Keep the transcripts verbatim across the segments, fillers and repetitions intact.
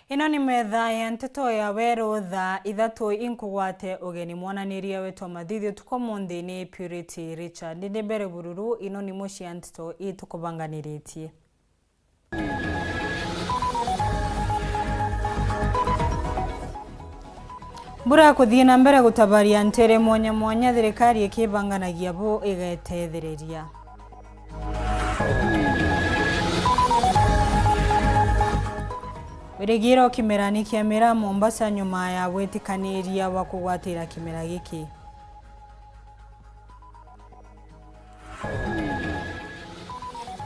Ino ni metha ya nteto ya weru thaa ithatu. Inkugwate ugeni, mwananiria wetu wa mathithio tuko munthi ni Purity Richard. Ndi mbere bururu, ino ni mucii ya nteto itukubanganiritie. Mbura kuthii na mbere gutabaria ntere mwanya mwanya, thirikari ikibanganagia bu igetethereria. Wirigiro kimerani kia miraa Mombasa nyuma ya gwitikaniria wa kugwatira kimera giki.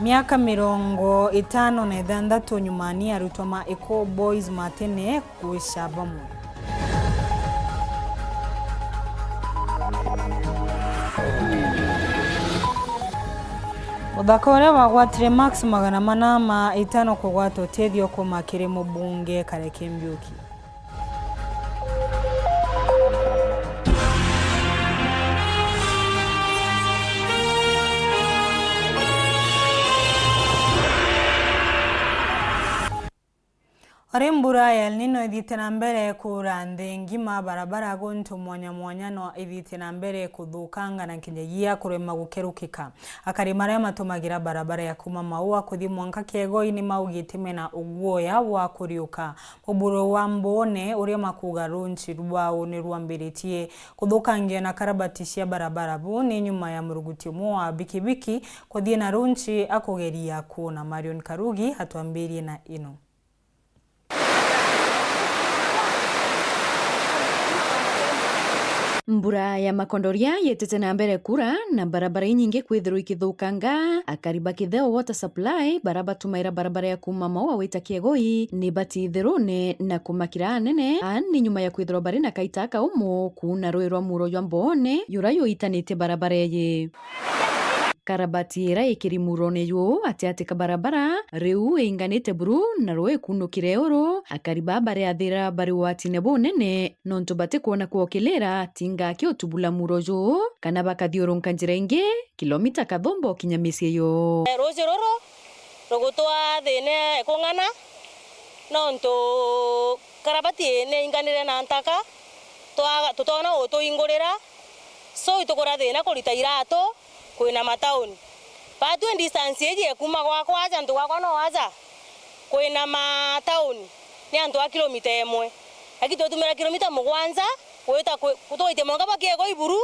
Miaka mirongo itano na ithanthatu nyuma ni arutwa ma Eko Boys matene kwisha bamwe. Uthaka uria wagwatire marks magana mana ma itano kugwata utethio kuma kiri mubunge Kareke Mbiuki. Ori mbura ya El Nino ithiite na mbere kuura nthi ngima, barabara guntu mwanya mwanya no ithiite na mbere kuthukanga na nkinyagia kurema gukerukika. Akari maria matumagira barabara ya kuuma Maua kuthi mwanka Kiegoi ni maugite mena uguoya wa kuriuka. Muburo wa Mboone uria makuuga runchi rwao ni rwambiritie kuthukangio na karabati cia barabara bu ni nyuma ya muruguti umwe wa bikibiki kuthii na runchi akugeria kuuna. Marion Karugi atwambirie na ino. Mbura ya makondoria yitite na mbere kura na barabara inyingi kwithirwa ikithukanga. Akari ba Kitheo Water Supply, bara batumaira barabara ya kuuma Maua wita Kiegoi, ni batithirune na kumakira anene. Aa ni nyuma ya kwithirwa bari na kaita kaumu kuuna rui rwa muro jwa Mboone, jura juitanite barabara iji. Karabati ira ikiri murone juu atiati ka barabara, riu iinganite buru na ruu ikunukire uru. Akari baa bariathira bari ugwatine bunene, nontu batikwona kwokilira tinga ki utubula muro juu, kana bakathiurunka njira ingi kilomita kathumba ukinya micii yoo. Ruuji ruru rugutwaa thiina ikung'ana, nontu karabati ni inganire na ntaka, twa-, tutoona utuingurira, so itukura thiina kurita iratu, kwina matauni. Batwi distance iji ekuuma gwakwa aja, antu gwakwa no aja, kwina matauni, ni antu a kilomita imwe. Lakini twitumira kilomita mugwanja gwita kwi-, kutwaitia mwanka bwa Kiegoi buru,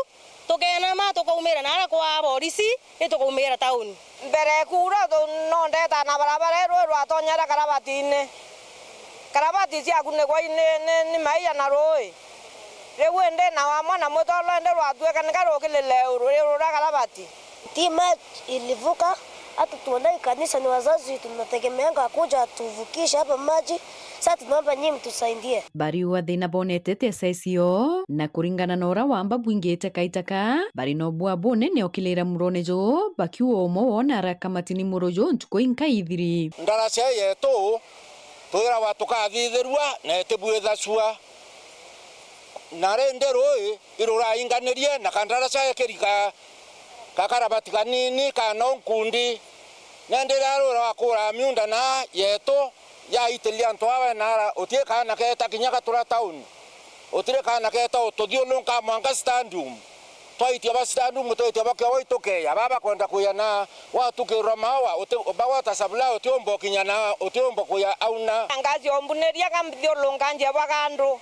tukenama, tukaumira naara kwa borisi, ni tukaumira tauni. Mbere kuura, tu-, no ndeta na barabara ii rui rwatonyera karabatine. Karabati ciakunikwa ni, ni, ni maia na rui. Riu indi na wamwe na mutolo indi rwatuika nika rukilile uru, ri rura karabati. Ti maji ilivuka, hata tuendai kanisa ni wazazi tunategemeanga kuja tuvukishe hapa maji. Sasa tunaomba nyinyi mtusaidie. Bariuga thina bonete ti size yoo, na kuringana na uria wamba bwingite kaita kaa, bari na ubua bunene ukilira murone juu, bakiuga umwe woo narakamati ni muro juu ntuku inka ithiri. Ndaraca yetu twiragwa tukathithirua na itibwithacua, na rindi rui irurainganirie na kandaraca ekiri ka, kakarabati kanini ka no nkundi. Nandi riria rura wakura miunda na yetu, yaitiria antu aa we naara, uti kaana keeta kinya gatura tauni, utiri kaana keeta ututhiurunka mwanka stadium. Twaitia ba stadium, twaitia ba Kiegoi tukeeja, baa bakwenda kuya na watukirwa Maua, uti, ba water supply utiumba ukinya na utiumba kuya auna. Ngazi ombuniria kambithiurunka njia bwa gandu.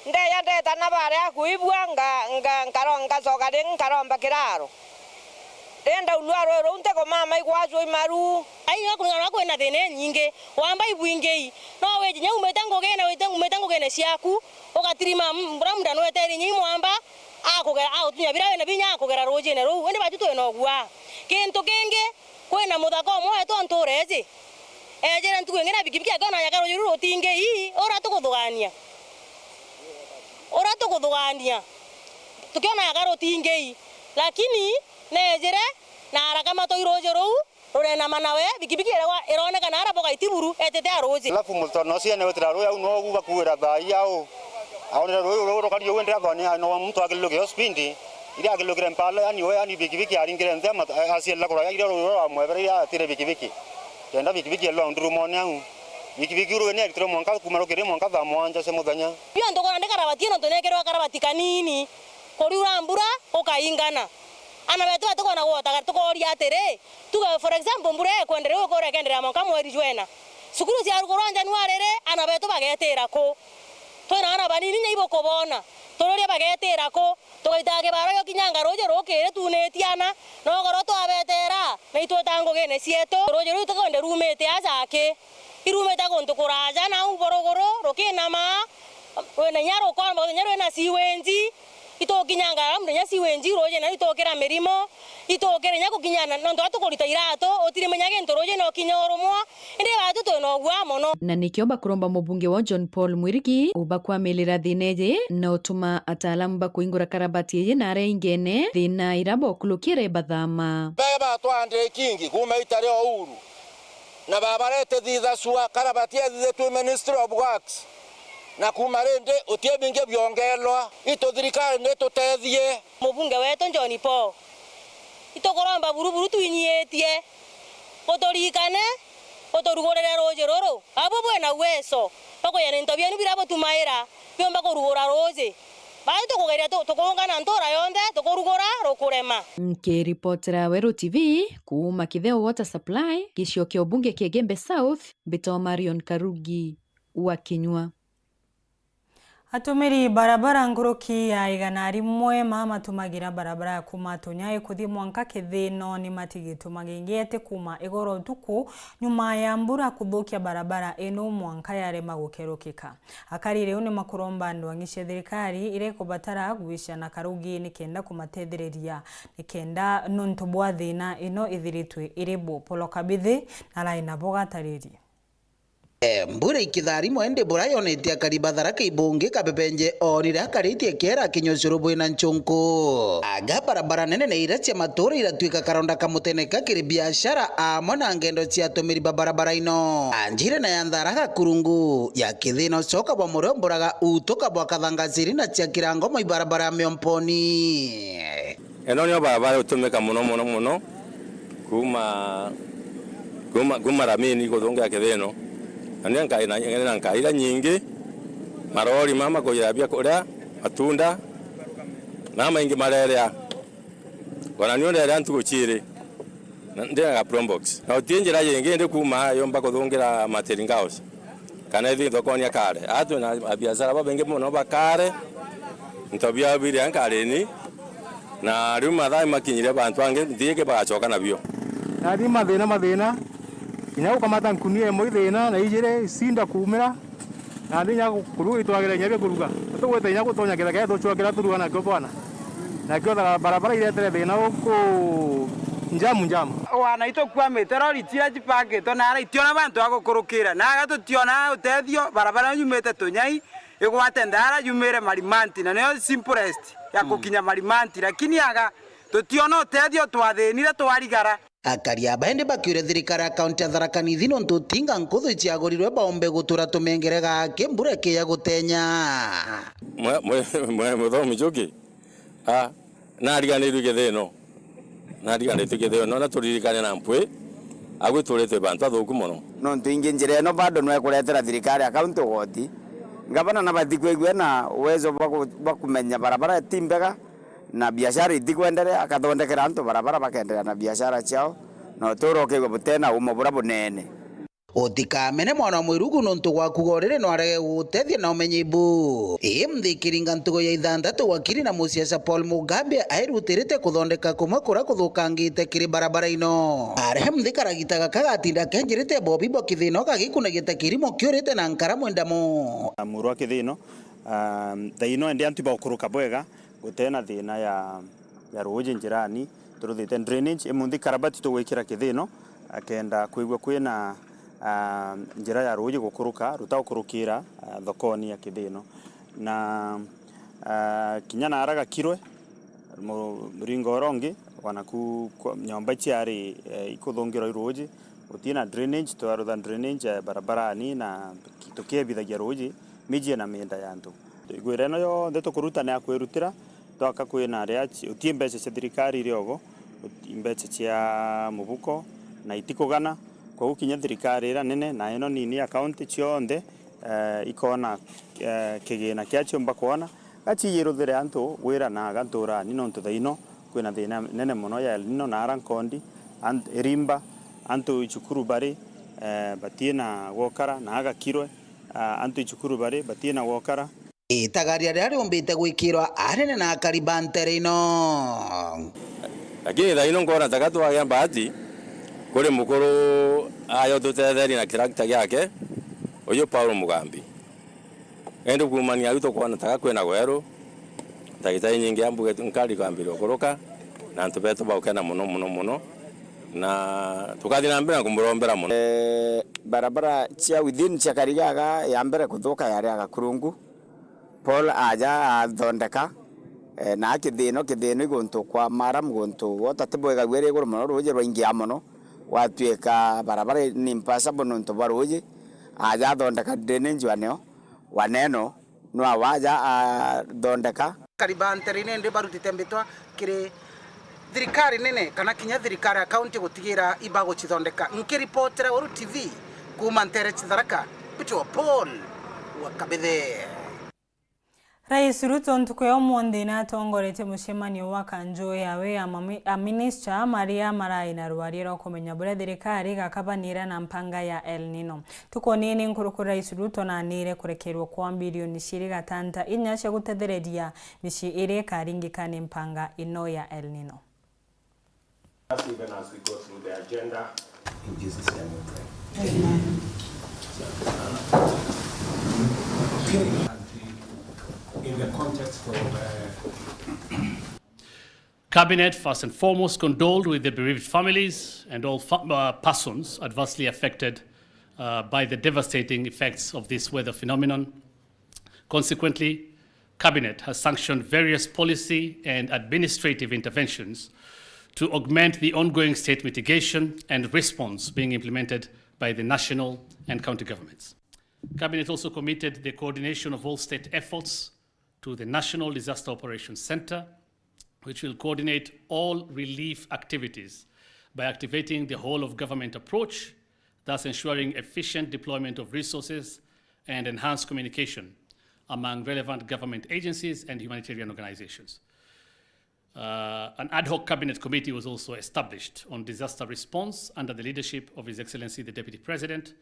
Ndeeja ndeeta na baria kuibua, nga, nga, nkaro-, ngacoka ringi nkaromba kiraro. Riria ndaulua rui ruu ntikumama igwacua i maru. Ai, inya kuringana na kwina thiina inyingi, wamba ibwingi, no wiji inya umite ngugine, wite, umite ngugine ciaku, ugatirima m-, bura muda nweterie inya i mwamba, akugera, agutunya bira wina binya akugera ruujine ruu. Indi batu twina ugua. Kintu kingi, kwina muthaka umwe wetu o ntuura iji. Eejire ntuku ingi na bikibiki akiona aja karuuji ruu rutingi ii, uria tukuthugania. Uria tukuthugania. Tukiona aja karutingi ii. Lakini neejire na arakamatwa i ruuji ruu, rurenama nawe, bikibiki iria ironekana ara boga itiburu, etite a ruuji. Alafu mutono ucio ene wetira ruu au no ugu bakuira thaa iau. Aonere ruu ruu rukari ugu ndirathoni no muntu akilukire speed. Iria akilukire mpala, yani we, yani bikibiki aringire nthi ama-, aciela kuraya iria ruu rwa mwebere iria atire bikibiki. Kenda bikibiki elwa ndurumone au. Bikibiki ruuji ni yaritire mwanka kuuma rukiri mwanka thaa mwanja cia muthenya. Bio ntukona ndi karabati ino, nontu nekerwa karabati kanini, kuriura mbura gukaingana. Ana betu batikwona gwota, tukoria atiri, tuge for example, mbura ekwenderea gukorwa ikenderea mwanka mweri jwena, cukuru ciarugurwa Januari ri, ana betu bagetira ku? Twina ana banini, inya ibukubona, tururie bagetira ku? Tugaitaga kibaro giokinyanga ruuji rukiri tuunitie ana, na ukorwo twabetera, na itwita ngugine cietu. Ruuji ruu tukwende rumite aja aki? Irumite guntu kuraja, nau buruguru, rukinama, na inya rukomba, inya rwina sewage, itukinyanga, labda inya sewage, ruuji na itukira mirimo, itukira inya gukinyana, nontu atukurita iratu, utirimenya gintu ruuji no kinya urumwa, indi batu twina uguaa mono. Na nikio bakuromba mubunge wa John Paul Mwirigi ubakwamilira thina iji na utuma ataalamu ba kuingura karabati iji na aria ingene thina ira bokulukire bathama. Bee batwandire kingi kuuma ita ria Uhuru, na babarete thitha cua karabati ethithitue Ministry of Works, na kuuma rindi uti bingi biongelwa. Itu thirikari ni tutethie. Mubunge wetu John Paul, itukuromba buru buru twinyiitie, uturirikane, uturugurire ruuji ruru. Abu bwina uwezo bwa kujana into bienu biria butumaira biumba kurugura ruuji. Batu tukugeria tu-, tukuungana ntuura yonthe, tukurugura rukurema. Nkiripotera Weru T V kuuma Kitheo Water Supply, gicigo kia ubunge kia Igembe South, mbitwa Marion Karugi wa Kinyua. Atumiri barabara nkuruki ya igana rimwe mamatumagira barabara ya kuuma Tunyai kuthi mwanka Kithino ni matigitwe magingete kuuma igoro utuku nyuma ya mbura kuthukia barabara ino mwanka yarema gukerukika. Akari riu ni makuromba ndwang'i cia thirikari iria ikubatara gwicana karugi nikenda kumatethereria, nikenda nontu bwa thina ino ithiritwe iri bu. Polo Kabithi na arai nabo gataririe. E, mbura ikitharimwa indi bura yonete akari ba Tharaka Ibungi Kabebenje oonire akaritie kiera kinya ucuru bwina nchunku. Aga barabara nene na iria cia matuura iratwika karonda ka muteneka kiri biashara amwe na ngendo cia atumiri ba barabara ino. Anjire na ya Tharaka kurungu ya Kithino coka bwa Murio mburaga utuka bwa Kathangaciri na cia Kirango mwa ibarabara ya Miomponi. Ino nio barabara itumika mono, mono, mono kuuma, kuuma, kuuma Ramini kuthungira Kithino. Na nio nka-, na, na nkaira nyingi, marori mama kujira biakuria, matunda, na maingi marerea. Ona nio nderea ntuku ciiri, na ndina ga Probox. Na uti njira yingi ndi kuuma yomba kuthungira Materinga House. Kana ithi thokoni ya Kare. Aa twina abiashara babaingi mono ba Kare, into biao biri a Kareni, na riu mathaa makinyire bantu bangi nthigi bagacoka nabio. Nathi mathina, mathina, kinya gukamata nkunia imwe ithina na ijiri icinda kuumira, nathi kinya kuruga itwagire kinya bia kuruga. Tugwite kinya gutonya ketheka tucua kiria turuga nakio bwana. Nakio tha-, barabara iretere thina guku njamu, njamu. Wana itukwamite, rori ciria cipangitwe nara itiona bantu a gukurukira. Naga tutiona utethio, barabara yumite Tunyai, igwate ndara yumire Marimanti, na niyo simplest ya gukinya Marimanti, lakini aga tutiona utethio, twathinire, twarigara. Akari aba indi bakiuria thirikari ya kaunti ya Tharaka Nithi nontu utinga nkuthu iciagurirwe baumbe gutura tumengere gaki mbura ikiya gutenya. Mwe-, mwe-, mwe-, muthomi Njuki, a, nariganirwe Kithino. Nariganirwe Kithino, na turirikane na mpwi, agwe turite bantu athuku mono. Nontu ingi njira ino bado no ikuretera thirikari ya kaunti ugoti. Ngavana nabati kwigua na uwezo bwa ku-, bwa kumenya barabara ti mbega, na biashara itikwenderea, akathondekera antu barabara bakenderea na biashara ciao, na utuuro ukeigua butena umo buria bunene. Utikamene mwana wa mwirugu nontu gwa kuuga uriri no arege gugutethia na umenyi bu. Ii muthikiringa ntugo ya ithanthatu wakiri na musiasa Paul Mugambi airutirite kuthondeka kumwe kuria kuthukangite kiri barabara ino. Aria muthi karagita gaka gatinda kenjirite bobi bwa Kithino gagikunagia ta kirimo kiurite na nkara mwendamo. Muru wa Kithino, ah, thaa ino endi antu bagukuruka bwega. Gutee na thina ya, ya ruuji njirani, turuthite drainage, imunthi karabati tugwikira Kithino, akenda kwigua kwina, ah, njira ya ruuji gukuruka, rutaukurukira, ah, thokoni ya Kithino. Na, ah, kinya naara Gakirwe, mu-, muringo uria ungi, wanaku kwa, nyomba ciari, eh, ikuthungirwa i ruuji, gutina drainage, twarutha drainage, eh, barabarani na tuki-, tukiebithagia ruuji miji na mienda ya antu. Igwira ino yonthe tukuruta ni ya kwirutira, twaka kwina ria ci-, uti mbeca cia thirikari iri ogo, uti mbeca cia mubuko, na itikugana, Kou kinya thirikari iria nene na ino nini ya kaunti cionthe, eh, ikoona, eh, kigina kiria ciumba kwona, gaciiruthire antu wira na ganturani, nontu thaino kwina thina nene mono ya El Nino na ara nkondi, ant-, Irimba, antu icukuru bari, eh, batina gwokara, na Agakirwe, ah, antu icukuru bari batina gwokara. Itagaria riria riumbite gwikirwa anene na akari ba ntere ino. Lakini thaino nkoona taka twagia mbaati kuri mukuru aja ututetheria na tractor giake, uyu Paul Mugambi. Indi kuumania au tukwona taka kwina gweru, ndagita inyingi ya mbuge nkari kwambiria kuruka, na antu betu baukena mono, mono, mono, na tukathi na mbere na kumurombera mono. Eh, barabara cia within cia Karigaga ya mbere kuthuka yari ya Gakurungu. Paul aja athondeka, eh, na kithino, kithino iguntu kwa maram guntu wota tibwega gwiri iguru mono, ruuji rwaingia mono, gwatuika barabara ni impassable nontu bwa ruuji. Aja athondeka drainage wa neo, wa neno, nwa waja athondeka. Akari ba ntere ino indi barutite mbitwa kiri thirikari nene kana kinya thirikari ya kaunti gutigira ibagucithondeka. Nkiripotera Weru T V kuuma ntere cia Tharaka, Peter wa Paul wa Kabithe. Rais Ruto ntuku ya umunthi ni atongoretie mucemanio wa kanju yawe ya mami-, a minister maria marai na rwaria rwa kumenya buria thirikari igakabanira na mpanga ya El Nino. Ntuku nini nkuruku, Rais Ruto naanire kurekerwa kwa mbirioni ciiri gatanta inya cia gutethereria micii iria ikaringika ni mpanga ino ya El Nino. Even as we go through the agenda. In Jesus' name we pray. Amen. Okay. In the context of, uh, Cabinet, first and foremost, condoled with the bereaved families and all fa-, uh, persons adversely affected, uh, by the devastating effects of this weather phenomenon. Consequently, Cabinet has sanctioned various policy and administrative interventions to augment the ongoing state mitigation and response being implemented by the national and county governments. Cabinet also committed the coordination of all state efforts to the National Disaster Operations Centre, which will coordinate all relief activities by activating the whole of government approach, thus ensuring efficient deployment of resources and enhanced communication among relevant government agencies and humanitarian organizations. Uh, an ad hoc cabinet committee was also established on disaster response under the leadership of His Excellency the Deputy President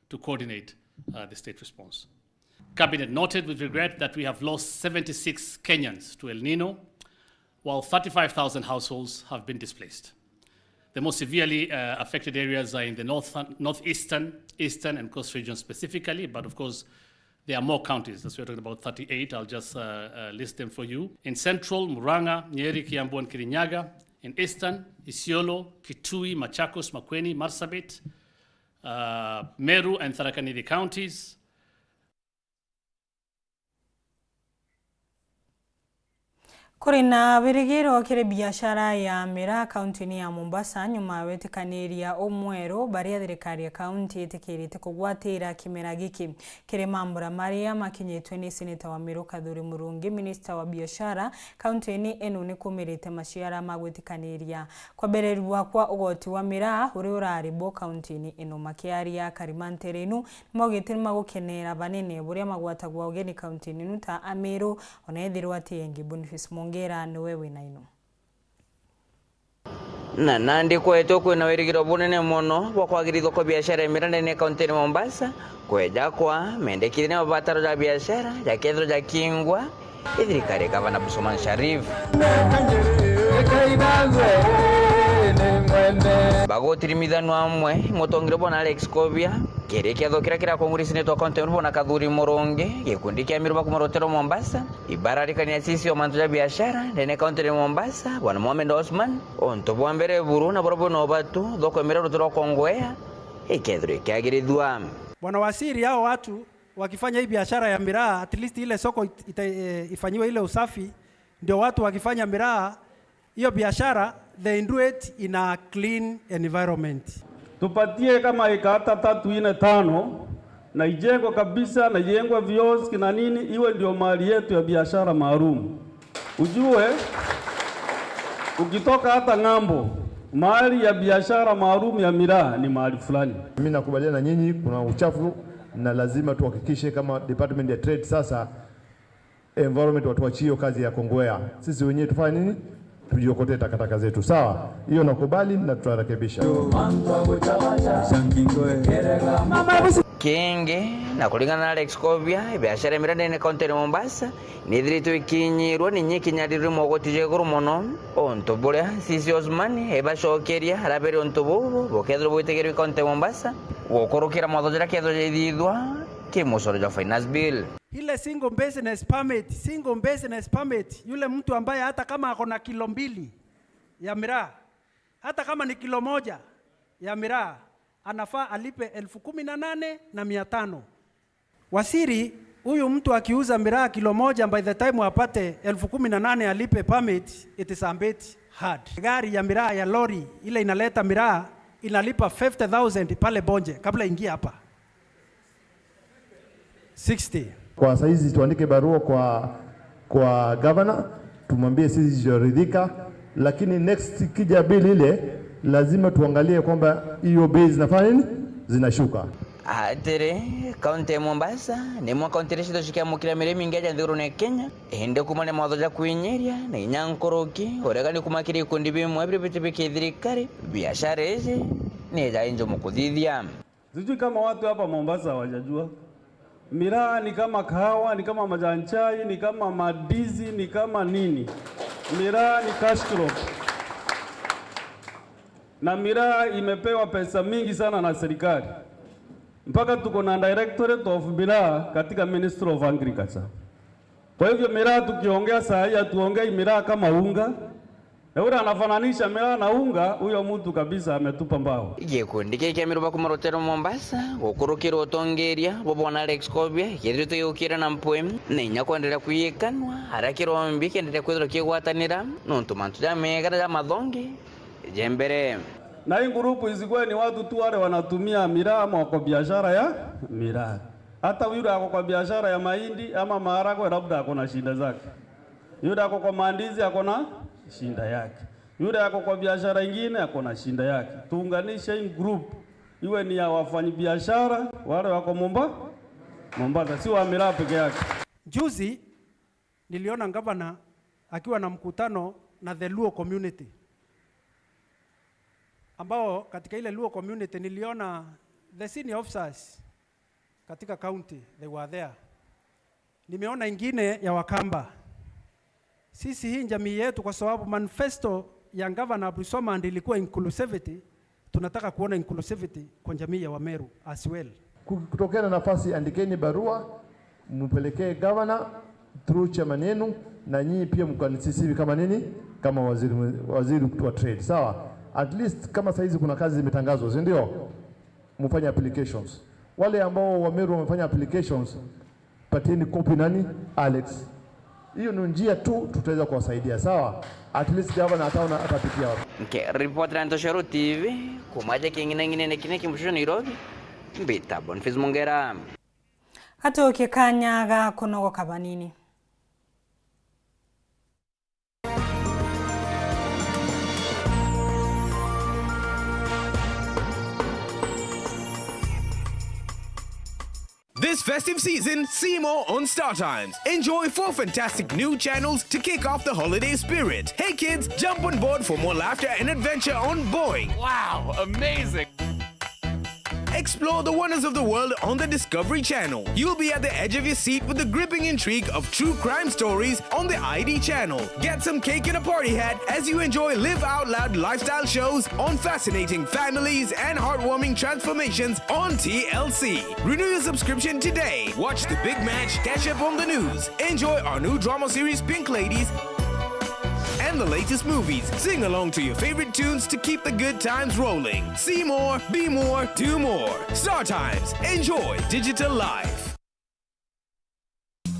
to coordinate, uh, the state response. Cabinet noted with regret that we have lost seventy-six Kenyans to El Nino, while thirty-five thousand households have been displaced. The most severely, uh, affected areas are in the north, northeastern, eastern, and coast regions specifically, but of course, there are more counties, as we're talking about thirty-eight. I'll just, uh, uh, list them for you. In central, Murang'a, Nyeri, Kiambu, and Kirinyaga. In eastern, Isiolo, Kitui, Machakos, Makueni, Marsabit, uh, Meru, and Tharaka Nithi counties. Kuri na wirigiro kiri biashara ya miraa kaunti-ini ya Mombasa, nyuma ya witikaniria umweru baria thirikari ya kaunti itikirite kugwatira kimera giki. Kiri mambura maria makinyitwe ni seneta wa Meru Kathuri Murungi, minista wa biashara kaunti-ini ino ni kumirite maciara ma gwitikaniria kwambererua kwa ugoti wa miraa uria urari bo kaunti-ini ino. Makiaria akari ma ntere ino, nimaugite nimagukenera banene buria magwatagwa ugeni kaunti-ini ino ta Ameru, ona ethirwa ati engi. Boniface Mongera niwe wina ino. Na nandi kwetwe kwina wirigiro bunene mono bwa kwagirithwa kwa biashara ya miraa ndene ya kaunti ya Mombasa, kweja kwa mendekithia na mabataro ja biashara jakethirwa jakingwa. Ithirikari ya Gavana Abdulswamad Sharif. Bagutirimithanua amwe, mutongeria bwana Alex Kobia, kiri kiatho kiria kirakongorithia seneta wa kaunti ya Meru bwana Kathuri Murungi, gikundi kia Meru bakumurutira Mombasa, ibararikania C C wa mantu ja biashara ndene kaunti ya Mombasa, bwana Mohamed Osman, untu bwa mbere buru na buria bwina ubatu, thoko ya miraa rutere rwa Kongowea ikethirwa ikiagirithua. Bwana Waziri, hao watu wakifanya hii biashara ya miraa, at least ile soko it-, ita-, eh, ifanyiwe ile usafi, ndio watu wakifanya miraa, hiyo biashara, they do it in a clean environment. Tupatie kama eka hata tatu, nne, tano, na ijengwe kabisa, na ijengwe vioski na nini, iwe ndio mali yetu ya biashara maalum. Ujue, ukitoka hata ng'ambo, Mahali ya biashara maalum ya miraa ni mahali fulani. Mimi nakubaliana na nyinyi, kuna uchafu na lazima tuhakikishe kama department ya trade sasa environment watuachie hiyo kazi ya kongwea. Sisi wenyewe tufanye nini? Tujiokotee takataka zetu. Sawa? Hiyo nakubali na tutarekebisha. Kingi, na kuringana na Alex Kovia, biashara ya miraa ndene kaunti ya Mombasa nithiritwe ikinyirwa ni nyi kinyariri mogoti ja iguru mono, untu buria C C Osman ibacokeria araberi untu bubu bukethirwa bwitigirwe kaunti ya Mombasa gukurukira mawatho jaria kethirwa jaithithwa ki mucoro jwa finance bill. Ile single business permit, single business permit, yule mtu ambaye hata kama ako na kilo mbili ya miraa, hata kama ni kilo moja ya miraa, anafaa alipe elfu kumi na nane na mia tano. Waziri, huyu mtu akiuza miraa kilo moja, by the time apate elfu kumi na nane alipe permit, it is a bit hard. Gari ya miraa ya lori ile inaleta miraa inalipa fifty thousand pale Bonje kabla ingie hapa. Sixty. Kwa saizi tuandike barua kwa, kwa governor, tumwambie sisi tujaridhika, lakini next ikija bill ile, lazima tuangalie kwamba hiyo bei zinafanya nini? Zinashuka. Atiri, kaunti ya Mombasa nimwe kaunti iria citho cikiamukira miraa imingi aja nthigurune ya Kenya, indi kuuma ni mawatho ja kwinyiria na inya nkuruki, uregani kuuma kiri ikundi bimwe biria biti bi kithirikari, biashara iji ni ja injumu kuthithia. Sijui kama watu hapa Mombasa hawajajua. Miraa ni kama kahawa, ni kama majani chai, ni kama mandizi, ni kama nini. Miraa ni cash crop. Na miraa imepewa pesa mingi sana na serikali. Mpaka tuko na Directorate of Miraa katika Ministry of Agriculture. Kwa hivyo miraa tukiongea saa hii, hatuongei miraa kama unga. Na yule anafananisha miraa na unga, huyo mtu kabisa ametupa mbao. Gikundi giki kia miraa ba kuuma ruteere rwa Mombasa, gukurukirwa utongeria bwa bwana Alex Kovia, githiritwe giukira na mpwi, na inya kwenderea kwikanwa, aria kirombi kienderea kwithirwa kigwatanira, nontu mantu jamega na jamathongi je mbere. Na hii ngurupu isikuwe ni watu tu wale wanatumia miraa ama wako biashara ya miraa. Hata yule ako kwa biashara ya mahindi ama maharagwe, labda ako na shida zake. Yule ako kwa mandizi ako na shida yake. Yule ako kwa biashara ingine ako na shida yake. Tuunganishe hii group iwe ni ya wafanyabiashara wale wako Momba-, Mombasa, si wa miraa peke yake. Juzi niliona gavana akiwa na mkutano na the Luo community, ambao katika ile Luo community niliona the senior officers katika county, they were there. Nimeona ingine ya Wakamba. Sisi hii jamii yetu, kwa sababu manifesto ya Governor Abdul Swamad ilikuwa inclusivity, tunataka kuona inclusivity kwa jamii ya Wameru as well. Ku-, kutokea na nafasi, andikeni barua, mpelekee governor through chairman yenu, na nyinyi pia mkanisisiwi kama nini, kama waziri, waziri wa trade, sawa? At least kama saizi kuna kazi zimetangazwa, si ndio? Mfanye applications. Wale ambao Wameru wamefanya applications, patieni copy nani? Alex. Hiyo ni njia tu tutaweza kuwasaidia, sawa? At least governor ataona, atapitia wapi. Nkiripotera Ntoshoro T V, kuuma aja king'inang'inene kine kimucucu Nairobi, mbita Boniface Mungera. Atukie kanya ga kunogoka banini. This festive season, see more on StarTimes. Enjoy four fantastic new channels to kick off the holiday spirit. Hey kids, jump on board for more laughter and adventure on Boeing. Wow, amazing! Explore the wonders of the world on the Discovery Channel. You'll be at the edge of your seat with the gripping intrigue of true crime stories on the I D Channel. Get some cake and a party hat as you enjoy live out loud lifestyle shows on fascinating families and heartwarming transformations on T L C. Renew your subscription today. Watch The Big Match, catch up on the news, enjoy our new drama series Pink Ladies, and the latest movies. Sing along to your favorite tunes to keep the good times rolling. See more, be more, do more. StarTimes. Enjoy digital life.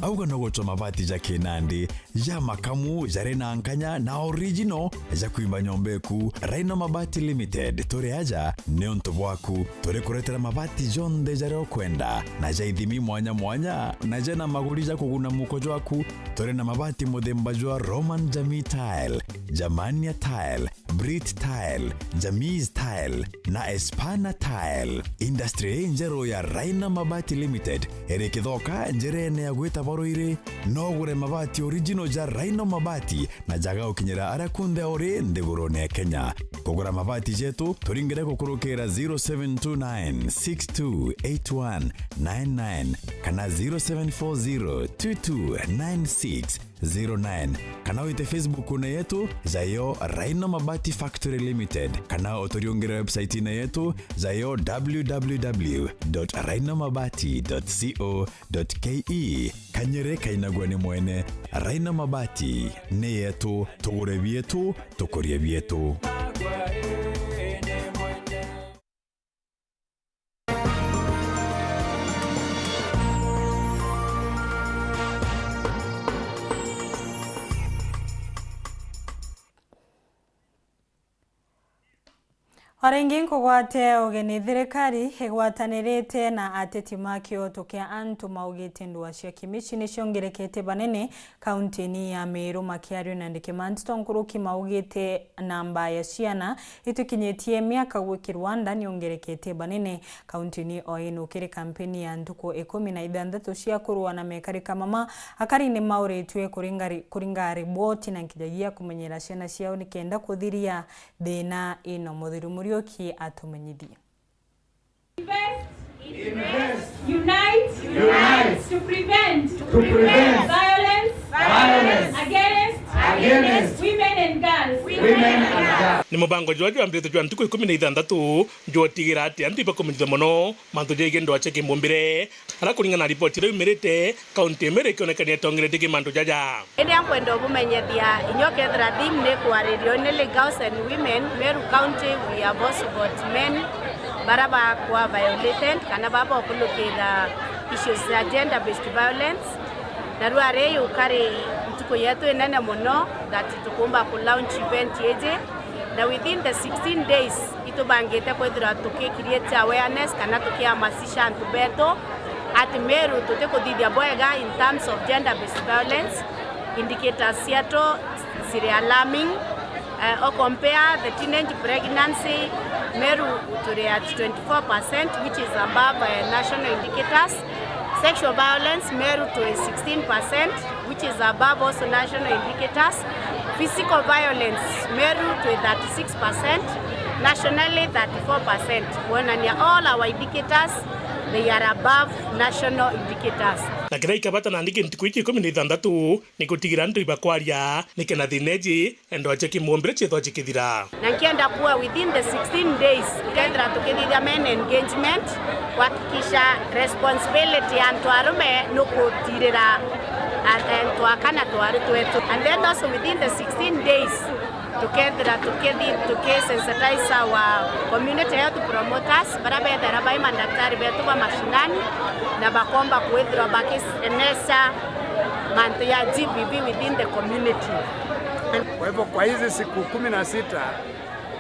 Auga no gucwa mabati ja kinandi, ja makamu, jari na nkanya na original, ja kwimba nyomba eku. Rhino Mabati Limited, turi aja niuntu bwaku. Turi kuretera mabati jonthe jaria ukwenda, na ja ithimi mwanya mwanya, na jena maguri ja kuguna muko jwaku. Turi na mabati muthemba jwa Roman Jamii Tile, Germania Tile, Brit Tile, Jamis Tile na Espana Tile. Industry injeru ya Rhino Mabati Limited iri Kithoka njerene ya gwita Boruiri, no ugure mabati original ja Rhino Mabati na jaga gukinyira aria kunthe uri nthigurune ya Kenya. Kugura mabati jetu, turingire gukurukira zero seven two nine six two eight one nine nine kana zero seven four zero two two nine six zero nine, kana wite Facebook-une yetu, jayo Rhino Mabati Factory Limited, kana uturiungire website-ine yetu, jayo w w w dot rhino mabati dot co dot k e. Kanyere kainagua ni mwene. Rhino Mabati ni yetu, tugure bietu, tukurie bietu. O ringi nkugwate ugeni, thirikari igwatanirite na ateti ma kioto kia antu maugite ndua cia kimici niciongerekete banene kaunti-ini ya Meru. Makiaria na andiki ma nteto, nkuruki maugite namba ya ciana itikinyitie miaka gwikirwa nda niongerekete banene kaunti-ini o ino. Kiri kampeni ya ntuku ikumi na ithanthatu cia kurua na mekari kamama, akari ni mauritue kuringa ri-, kuringa riboti na nkijagia kumenyera ciana ciao nikenda kuthiria thina ino. Muthiru Muriuki atumenyithie. Invest. Invest. Unite. Unite. To prevent. To prevent. Violence. Violence. Against. Against. Women and girls. Women and girls. Ni mubango jwa jwambirite jwa ntuku ikumi na ithanthatu jwa utigira ati antu ibakumenyithua mono mantu jegie ndwaa cia kimumbire, aria kuringana na riboti iria yumirite, kaunti ya Meru ikionekania itongeretie ki mantu jaja. Indi nkwenda ubumenyithia, inya ukethira theme ni kwaririo ni girls and women, Meru County, we have also got men bara bakwa violated, kana baba bakulukira issues cia gender based violence. Na riu ari yukari ntuku yetu inene mono that tukumba ku launch event iji, na within the sixteen days itubangite kwithirwa tuki create awareness kana tukiamasisha antu betu ati Meru tutikuthithia bwega in terms of gender based violence. Indicators cietu ciri alarming. Eh, o compare the teenage pregnancy, Meru turi at twenty-four percent, which is above, eh, national indicators. Sexual violence, Meru turi sixteen percent, which is above also national indicators. Physical violence, Meru turi thirty-six percent, nationally thirty-four percent. Kuonania all our indicators, they are above national indicators. Na kiria ikabata nandi ki ntuku iji ikumi na ithanthatu ni gutigira antu ibakwaria nikenda thina iji ndwaa cia kimumbire ciethwa cikithira. Na nkienda kuuga within the sixteen days, tukethira tukithithia men engagement, kuhakikisha responsibility ya antu arume ni kutirira a-, antu aka na twaru twetu. And then also within the sixteen days, tukethira tukithi-, tukisensitize our community health promoters, baria bethira bai mandaktari betu ba mashinani, na bakomba kwithirwa bakisenesha mantu ya G B V within the community. Kwa hivyo, kwa hizi siku kumi na sita,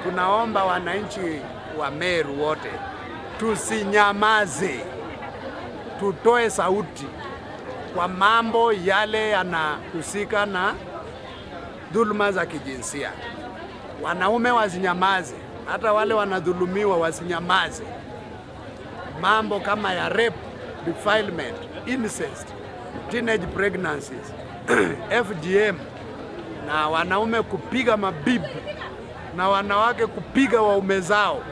tunaomba wananchi wa Meru wote tusinyamaze, tutoe sauti kwa mambo yale yanahusika na dhuluma za kijinsia. Wanaume wasinyamaze, hata wale wanadhulumiwa wasinyamaze. Mambo kama ya rape, defilement, incest, teenage pregnancies, F G M, na wanaume kupiga mabibi na wanawake kupiga waume zao.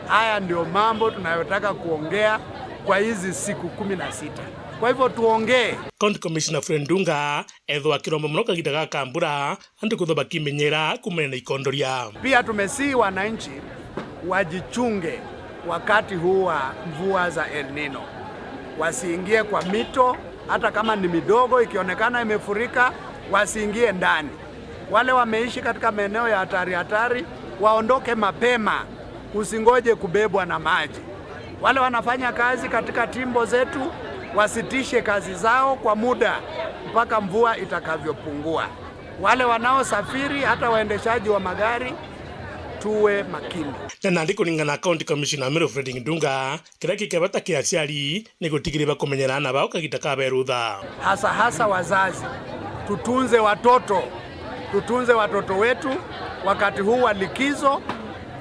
Haya ndio mambo tunayotaka kuongea kwa hizi siku kumi na sita. Kwa hivyo tuongee. County Commissioner Fred Ndunga ethwa akiromba mono kagiita gaka ka mbura, antu kwithwa bakimenyera kuumania na ikondoria. Pia tumesihi wananchi wajichunge wakati huu wa mvua za El Nino. Wasiingie kwa mito, hata kama ni midogo, ikionekana imefurika, wasiingie ndani. Wale wameishi katika maeneo ya hatari hatari, waondoke mapema, usingoje kubebwa na maji. Wale wanafanya kazi katika timbo zetu, wasitishe kazi zao kwa muda mpaka mvua itakavyopungua. Wale wanaosafiri, hata waendeshaji wa magari, tuwe makini. Na nandi kuringana na County Commissioner Meru Fred Ndunga, kiria kikebata kia aciari ni gutigiria bakumenyera aana bao kagiita ka berutha. Hasa hasa wazazi, tutunze watoto, tutunze watoto wetu, Wakati huu wa likizo,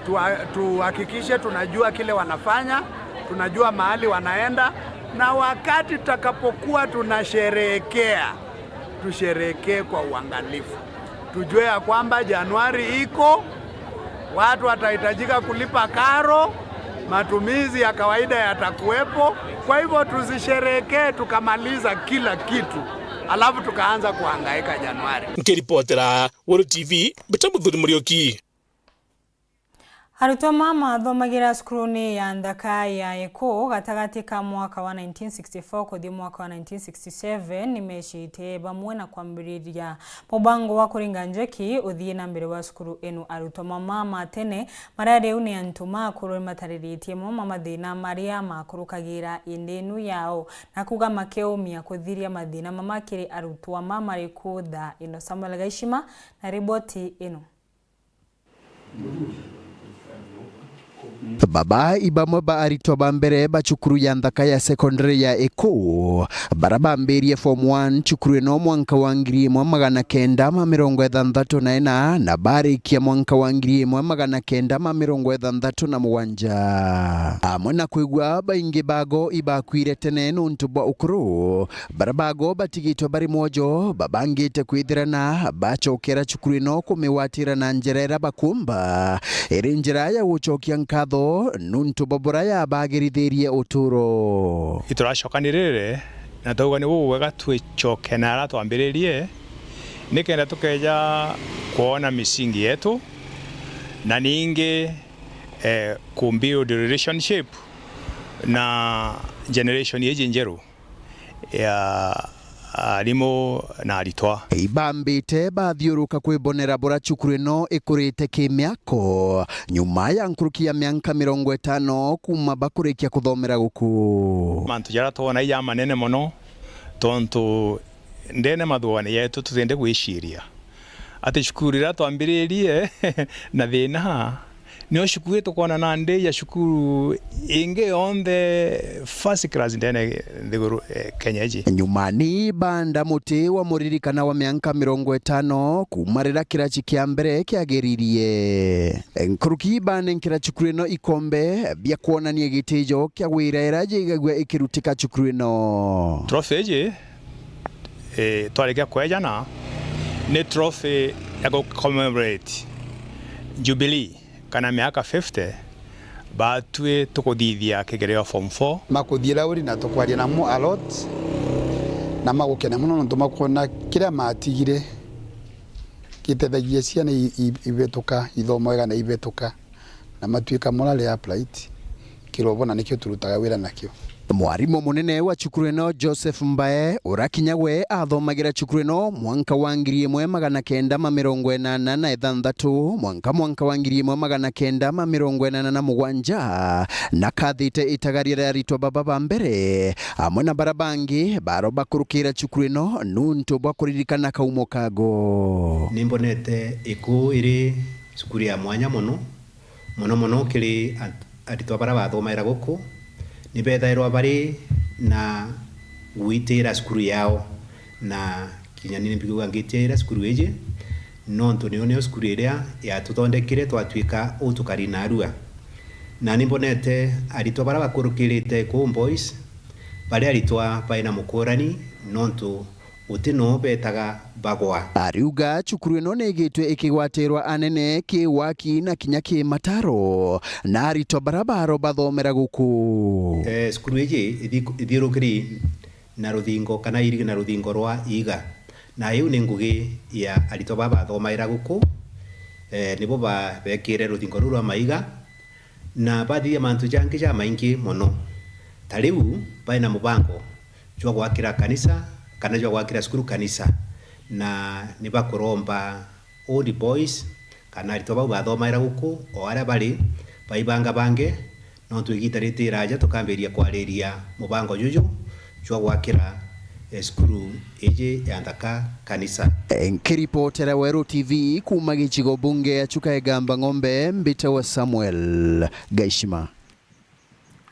tuha-, tuhakikishe tunajua kile wanafanya, tunajua mahali wanaenda, na wakati tutakapokuwa tunasherehekea, tusherehekee kwa uangalifu. Tujue ya kwamba Januari iko, watu watahitajika kulipa karo, matumizi ya kawaida yatakuwepo. Kwa hivyo tusisherehekee tukamaliza kila kitu, alafu tukaanza kuhangaika Januari. Nkiripotera Weru T V, Mbita Muthuri Muriuki. Arutwo maa mathomagira cukurune ya nthaka ya Ekuu gatagati ka mwaka wa nineteen sixty-four kuthi mwaka wa nineteen sixty-seven ni mecite bamwe na kwambiriria mubango wa kuringa njeki uthii na mbere wa cukuru inu. Arutwo maa ma tene maria riu ni antu ma akuru ni matariritie mamwe ma mathina maria makurukagira indi inu yao, na kuuga makeumia kuthiria mathina mama kiri arutwo maa mari ku thaa ino. Samuel Gaishima na riboti ino. Baba i bamwe ba aritwa ba mbere ba cukuru ya nthaka ya secondary ya Ekuu, bara bambirie form one cukuru ino mwanka wa ngiri imwe magana kenda ma mirongo ithanthatu na ina, na barikia mwanka wa ngiri imwe magana kenda ma mirongo ithanthatu na mugwanja. Amwe na kwigua baingi bago ibakwire tene nuntu bwa ukuru, bara bago batigitwe bari mwojo, babangite kwithirana bacokera cukuru ino kumigwatira na njira iria bakumba, iri njira ya gucokia nkatho nuntu bwa bura yabagirithirie uturo. Ituracokanirire na twauga ni bubwega twicoke na aria twambiririe, nikenda tukeja kwona misingi yetu, na ningi, eh, ku build relationship na generation iji njeru ya arimu na aritwa. Ibambite bathiuruka kwibonera bura cukuru ino ikurite kimiako, nyuma ya nkuruki ya mianka mirongo itano kuuma bakurikia kuthomera guku. Mantu jaria twona i jamanene mono, tontu ndene mathuone yetu tutinde gwiciria ati cukuru iria twambiririe na thina, nio cukuru ii tukwona nandi ya cukuru ingi yonthe first class ndene nthiguru, eh, Kenya iji. Nyumani banda muti wa muririkana wa mianka mirongo itano kuuma riria kiraci kia mbere kiagiririe. Nkuruki banenkera cukuru ino ikombe bia kwonania gitijo kia wira iria jigagua ikirutika cukuru ino. Trophy iji eh, twarikia kwejana, ni trophy ya gu commemorate Jubilee kana miaka fifty, batwi tukuthithia kigerio form four. Makuthii Lauri na tukwaria namo a lot, na magukena mono nontu makwona kiria matigire gitethagia ciana i-, i-, ibituka, ithoma wega na ibituka. Na matuika morally upright, kirobo na nikio turutaga wira nakio. Mwarimu munene wa cukuru ino, Joseph Mbae, uria kinya we athomagira cukuru ino mwanka wa ngiri imwe magana kenda ma mirongo inana na ithanthatu, mwanka, mwanka wa ngiri imwe magana kenda ma mirongo inana na mugwanja, na kathite itagaria ria aritwa baba ba mbere, amwe na bara bangi baro bakurukira cukuru ino nuntu bwa kuririkana kaumo kago. Nimbonete Ekuu iri cukuru ya mwanya mono, mono mono kiri at-, aritwa bara bathomaira guku, ni bethairwa bari na gwitira cukuru yao, na kinya ni mbiguga ngitiaira cukuru iji, nontu niyo, niyo cukuru iria yatuthondekire twatuika uu tukari narua. Na ni mbonete aritwa bara bakurukirite kuu Boys, bari aritwa baina mukurani, nontu guti noo betaga bagwa. Ariuga cukuru ino ni igitwe ikigwatirwa anene ki waki na kinya ki mataro, na aritwa bara baro bathomera guku. Eh, cukuru iji ithi-, ithiurukiri na ruthingo kana irigi na ruthingo rwa iiga, na iu ni ngugi ya aritwa baa bathomaira guku, eh, nibo ba-, bekire ruthingo ruu rwa maiga, na bathithia mantu jangi jamaingi mono. Ta riu, bai na mubango jwa gwakira kanisa, kana jwa gwakira cukuru kanisa, na ni bakuromba Old Boys, kana aritwa bau bathomaira guku, o aria bari, baibangabange, nontu igita ritiraja tukambiria kwariria mubango juju jwa gwakira, eh, cukuru iji ya nthaka kanisa. Nkiripotera Weru T V kuuma gicigo bunge ya Chuka Igamba Ng'ombe, mbitawa Samuel Gaishima.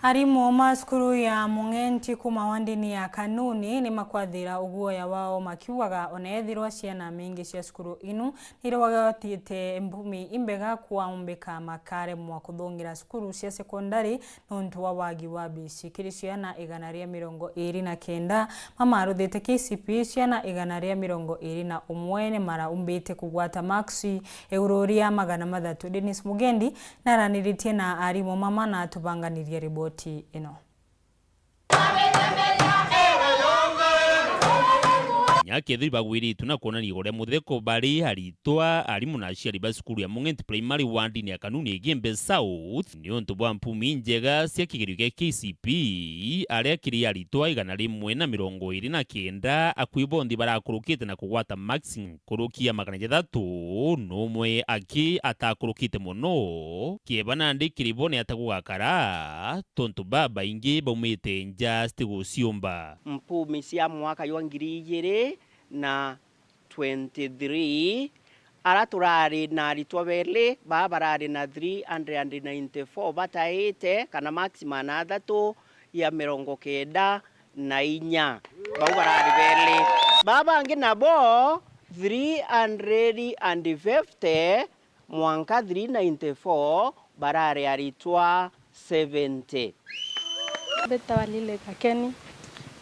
Arimu ma cukuru ya Mung'enti kuma wandini ya Kanuni ni makwathira uguoya wao makiugaga ona ethirwa ciana mingi cia cukuru inu ni irwagotite mpumi imbega kwaumbika makaremwa kuthungira cukuru cia sekondari nontu wa wagi wa bici. Kiri ciana igana ria mirongo iri na kenda mamaruthite K C P E, ciana igana ria mirongo iri na umwe ni maraumbite kugwata maksi iguru ria magana mathatu. Dennis Mugendi naraniritie na arimu mama na atubanganirie riboti ino. Kinya kethira ibagwiritue na kwonania uria mutheko bari aritwa, arimu na aciari ba cukuru ya Mung'enti Primary wandini ya Kanuni Igembe South, ni untu bwa mpumi njega cia kigerio gia K C P E, aria kiri aritwa igana rimwe na mirongo iri na kenda, akui bonthi barakurukite na kugwata maksi nkuruki ya magana jathatu, numwe aki atakurukite mono. Kieba nandi kiri bo ni ata gugakara, tontu babaingi baumite nja citiguciumba. Mpumi cia mwaka jwa ngiri igiri na twenty-three, ara turari na aritwa beli, baa barari na three hundred and ninety-four bataite, kana maksi magana athatu ya mirongo kenda na inya. Bau barari beli. Baa bangi nabo three hundred and fifty mwanka three ninety-four barari aritwa seventy. Mbetawa Lily Gakeni,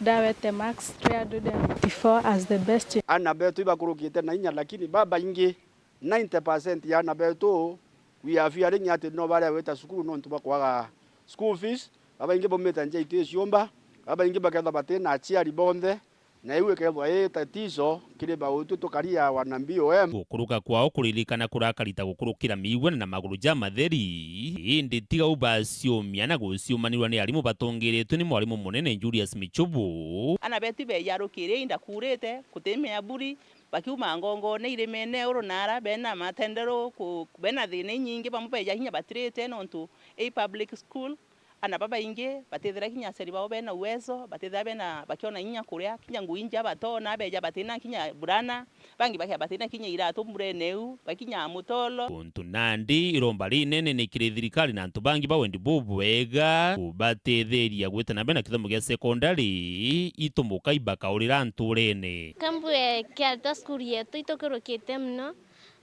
ndawete marks three hundred and fifty-four as the best. Ana betu ibakurukite na inya, lakini babaingi, ninety percent ya ana betu, we are fearing ati no baria gwita cukuru nontu bwa kwaga school fees. Babaingi baumite nja iticiumba, babaingi bakethwa batina aciari bonthe, na iu ikethwa ii tatizo kiri bautwi tukari ya wana B O M. Gukuruka kwao kuririkana kurakarita gukurukira miigua na maguru jamatheri, indi tiga u baciumia na guciumanirwa ni arimu batongeretwe ni mwarimu munene Julius Michubu. Ana betu ibeja rukiri inda kurite, kutimea buri, bakiuma ngongone irimene uru na ara bena matenderu ku-, bena thina inyingi, bamwe beja kinya batirite nontu i public school. Ana babaingi batithira kinya aciari bao bena uwezo, batithira bena, bakiona inya kuria, kinya ngui inja batona, beja batina kinya burana, bangi bakia batina kinya iratu mburene iu, bakinya mutolo. Untu nandi iromba rinene ni kiri thirikari na antu bangi ba wendi bubwega kubatetheria gwita na mbere na kithomo gia sekondari, itumuka ibakaurira nturene. Kambue kiarita cukuru yetu itukirukite mono,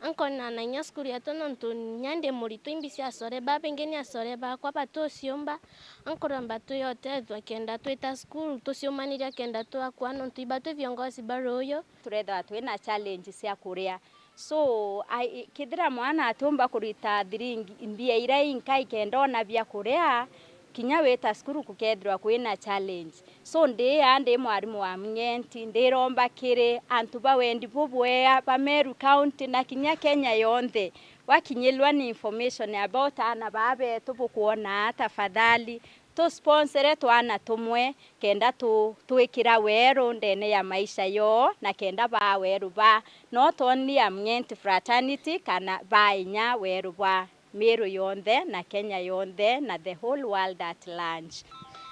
ankona na inya cukuru yetu nontu inya ndi muritwa, imbi cia acore baa, baingi ni acore bakwa batuciumba, ankuromba twiyotethwa kenda twita cukuru, tuciumaniria kenda twakua nontu iba twi viongozi ba ruuyu. Turethirwa twina challenge cia kuria. So, ai-, kethira mwana atiumba kurita thiringi, mbia iria inkai kenda ona bia kuria, kinya wita cukuru kukethirwa kwina challenge. So, ndi aa ndi mwarimu wa Mung'enti, ndiromba kiri antu ba wendi bubwea ba Meru County na kinya Kenya yonthe, wakinyirwa ni information about aana baa betu bukwona, tafadhali, tusponsere twana tumwe kenda tu-, twikira weru ndene ya maisha yoo, na kenda baa weru ba not only a Mung'enti fraternity, kana baa inya weru bwa Meru yonthe na Kenya yonthe na the whole world at large.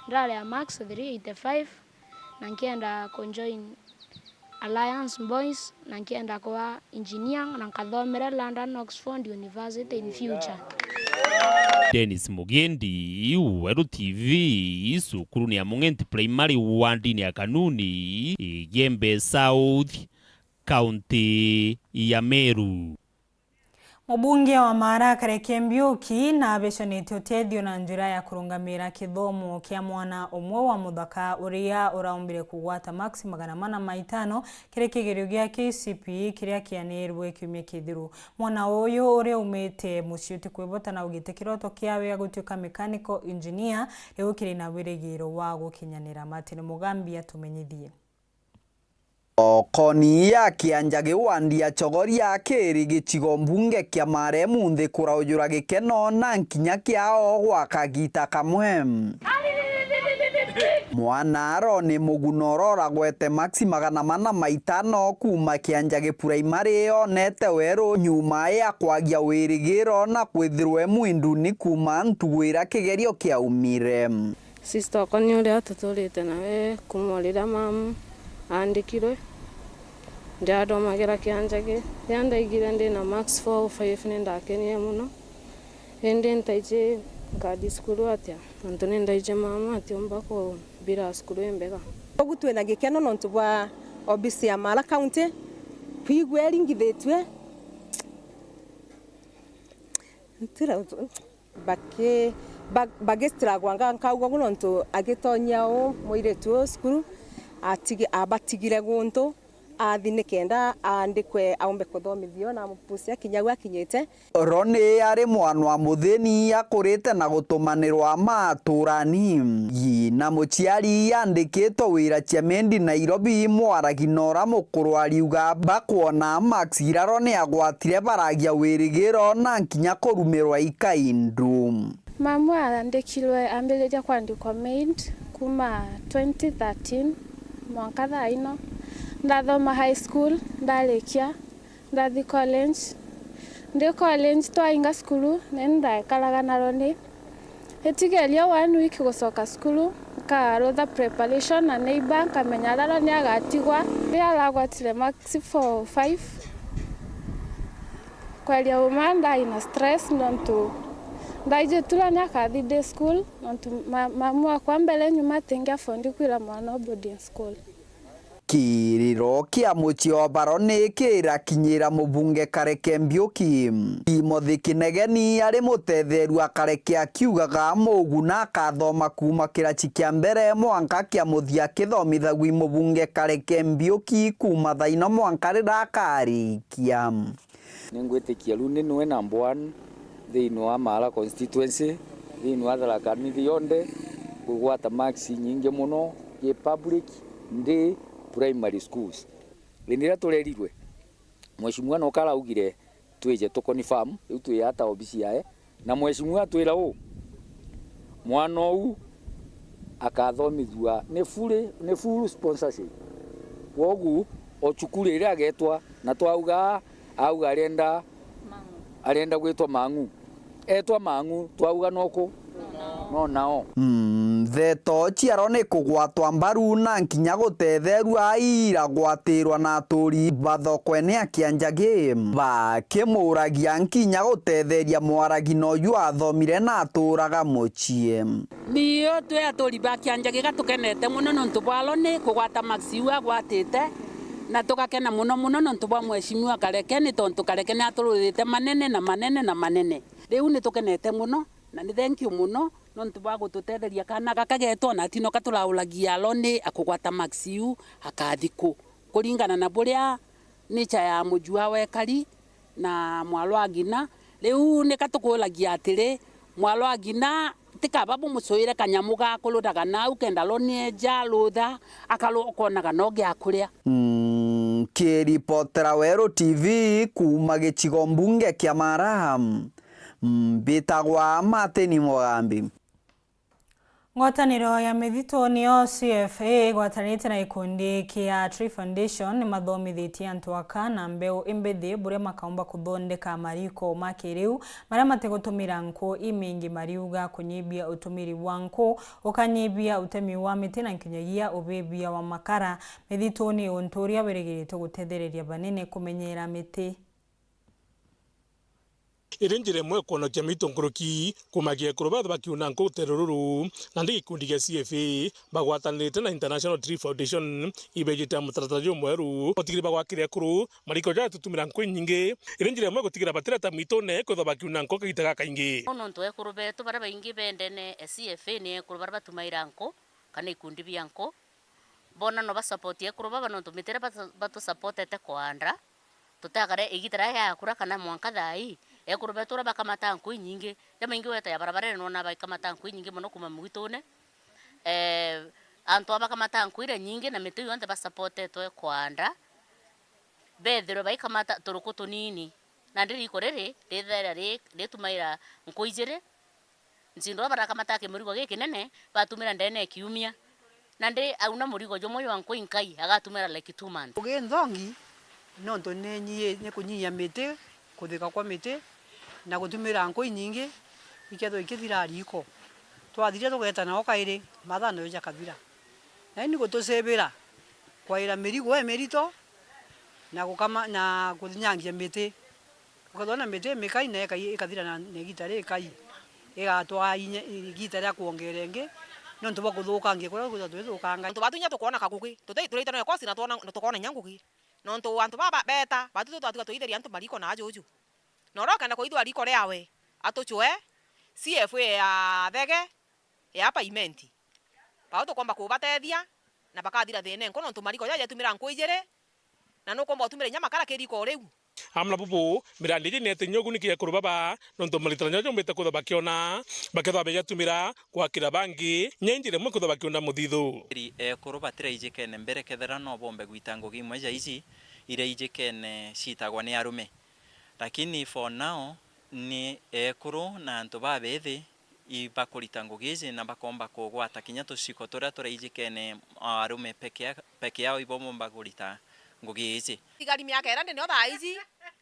Ndari a marks three eighty-five, na nkienda kujoin Alliance Boys, na nkienda kuba engineer, na nkathomere London Oxford University in future. Dennis Mugendi, Weru T V, cukuru ni ya Mung'enti Primary wandini ya Kanuni, Igembe South, kaunti ya Meru. Mubunge wa Maara Kareke Mbiuki na abecanitie utethio na njira ya kurungamira kithomo kia mwana umwe wa muthaka uria uraumbire kugwata maksi magana mana ma itano kiri kigerio gia K C P E kiria kianirwe kiumia kithiru. Mwana uyu uria umite mucii utikwivota na augite kiroto kiawe gia gutuika mechanical engineer riu kiri na wirigiro wa gukinyanira. Martin Mugambi atumenyithie. Okoni ya kianja gi wandi ya Chogoria kiri gicigo mbunge kia Maara munthi kuraujura gikeno na nkinya kiao gwa kagita kamwe. Mwana aroni muguno uroragwete maksi magana mana ma itano kuuma kianja gi primary onete weru nyuma ya kwagia wirigiro na kwithirwe mwinduni kuuma ntugu iria kigerio kiaumire. Sister okwa ni uria tuturite nawe kuuma riria mamu aandikirwe. Ndiathomagira kianja ki. Riria ndaigire ndi na marks four oh five ni ndakenire mono. Indi ntaiji Nkadi cukuru atia? Nontu ni ndaiji mama atiumba kumbira cukuru imbega. Ugu twina gikeno nontu bwa obisi ya Mara County kwigua iringithitue. Ntira baki- ba- bagistragwanga nkauga ugu nontu agitonyia u mwiritu u cukuru atigi- abatigire guntu athi nikenda aandikwe aumbe kuthomithio na mupucia kinya u akinyite. Roni ari mwana wa muthini akurite na gutumanirwa maturani. Yi na muciari yandikitwe wira Chiamendi Nairobi, mwaragi nora mukuru ariuga bakwona Max ira Roni agwatire baragia wirigiro na nkinya kurumirwa ikaindu. Mamu aandikirwe ambiriria kwandikwa maid kuma twenty thirteen mwanka thaa ino. Ndathoma high school, ndarikia, ndathi college. Ndi college twainga cukuru, nani ndaekaraga na Roni. Itigeria one week gucoka cukuru, nkarutha preparation na neighbor, nkamenya aria Roni agatigwa. Riria aragwatire marks four five, kweria uma ndai na stress nontu ndaiji tu Roni akathi day school, nontu ma- mamu akwa mbere nyuma atingi afford kwira mwana u boarding school. Kiriro kia mucii o Roni kirakinyira mubunge Kareke Mbiuki. Timothy Kinegeni ari mutetheru a Kareke akiugaga muguna akathoma kuuma kiraci kia mbere mwanka kia muthia akithomithagua i mubunge Kareke Mbiuki kuuma thaino mwanka riria akarikia. Ningwitikia riu ni niwe number one thiini wa Maara constituency, thiini wa Tharaka Nithi yonthe, kugwata marks inyingi mono ki public ndi primary schools. Hindi riria turerirwe, Mheshimiwa noka araugire twije tu confirm, riu twi ata obisi yae, na Mheshimiwa atwira uu, mwana uu akathomithua ni fully, ni full sponsorship. Kwogu o cukuru iria agetwa na twauga, auga arenda, arenda gwitwa Mang'u. Etwa Mang'u, twauga noku? No nao. Mm, ndeto ciaro ni kugwatwa mbaru na nkinya gutetherua iragwatirwa na aturi ba thokone ya Kianjagi. Bakimuragia nkinya gutetheria mwaragi noju athomire na aturaga mucii. Nio twi aturi ba Kianjagi gatukenete mono nontu bwa Roni kugwata marks iu agwatite, na tugakena mono mono nontu bwa Mheshimiwa Kareke, ni tontu Kareke ni atururite manene na manene na manene. Riu ni tukenete mono, na ni thenkiu mono nontu bwa gututetheria kaana gaka getu, ona atinoka turauragia Roni akugwata marks iu akathi ku, kuringana na buria nature ya muju wawe ekari na mwaro wa ngina. Riu nika tukuragia atiri, mwaro wa ngina tikaba bumucuire kanyamu ga kururaga nau kenda Roni eja rutha akaru-, akonaga no gia kuria. Nkiripotera Weru T V kuuma gicigo mbunge kia Maara, mbitagwa Martin Mugambi. Ngwataniro ya mithituni yo C F A igwatanite na gikundi kia Tree Foundation nimathomithitie antu aka na mbeu imbithi buria makaumba kuthondeka mariko ma kiriu maria matigutumira nku imingi, mariuga kunyibia utumiri bwa nku ukanyibia utemi wa miti na nkinyagia ubibia wa makara mithituni, untu uria wirigirite gutethereria banene kumenyera miti. Iri njira imwe ya kwonokia mitu nkuruki, kumagia ekuru batha bakiuna nku rutere ruru. Nandi gikundi gia C F A bagwatanirite na International Tree Foundation ibejite na mutaratara jumweru gutigirira bagwakira ekuru mariko jaria tutumira nku inyingi. Iri njira imwe gutigira batireta mitune kwithwa bakiuna nku kagita gakaingi. Nontu ekuru betu baria baingi bendene e C F A ni ekuru baria batumaira nku kana ikundi bia nku. Boona no ba support ekuru baba nontu miti iria batu-, batusupportete kwaanda, tutakare igita riria riakura kana mwanka thaa ii, ekuru betu uria bakamata nku inyingi, jamaingi weta ya barabarene nwona bakamata nku inyingi mono kuuma mugitune. Eeh, antu aba bakamata nku iria nyingi na miti yonthe ba supportetwe kwaanda, bethirwe baikamata turuku tunini. Nandi riiko riri rithaira ri-, ritumaira nku ijiri, Ncindu aba barakamata kimurigo gikinene, batumira ndene ya kiumia. Nandi auna murigo jumwe jwa nku inkai, agatumira like two months. Ngugi nthongi, nontu ni nyi-, ni kunyihia miti, kuthika kwa miti, na gutumira nku inyingi, ikethirwa ikithira riiko. Twathiria tugeeta nao kairi, mathaa nayo jakathira. Na ini gutucibira, kwaira mirigo imirito, na gukama, na kunyangia miti. Ukethirwa na miti imikai, na ikai-, ikathira na, na igita rikai. Igatwaa inya, igiita ria kwongera ingi, nontu bwa kuthukangia kuria kwithirwa twithukangagia. Antu batu inya tukoona kagugi, tuti-, turaitana na kosi na twona, na tukoona inya ngugi. Nontu antu baba beeta, batu tu twatiga twitheria antu mariko na ajuju. Na uria ukenda kwithua riko riawe, atucwe C F A ya Thege, ya Paimenti. Bau tukomba kubatethia, na bakathira thiina nku, nontu mariko jaja jatumira nku ijiri, na nukomba utumira inya makara kiriko riu. Amwe na bubu, mirandi iji ni eti nyogu ni kiekuru baba, nontu maritana jaria jombite kwithwa bakiona, bakethwa bejatumira gwakira bangi, nya injira imwe kwithwa bakiunda muthithu. Eri ekuru batiraijikene mbere kethira no bombe gwita ngugi imwe ja iji iria ijikene ciitagwa ni arume. Lakini for now, ni ekuru na antu babethi ibakurita ngugi iji na bakomba kugwata kinya tuciko turia turaijikene arume peke ya-, peke yao ibo bomba kurita ngugi iji. Tigari miaka ira ndi nio thaa iji,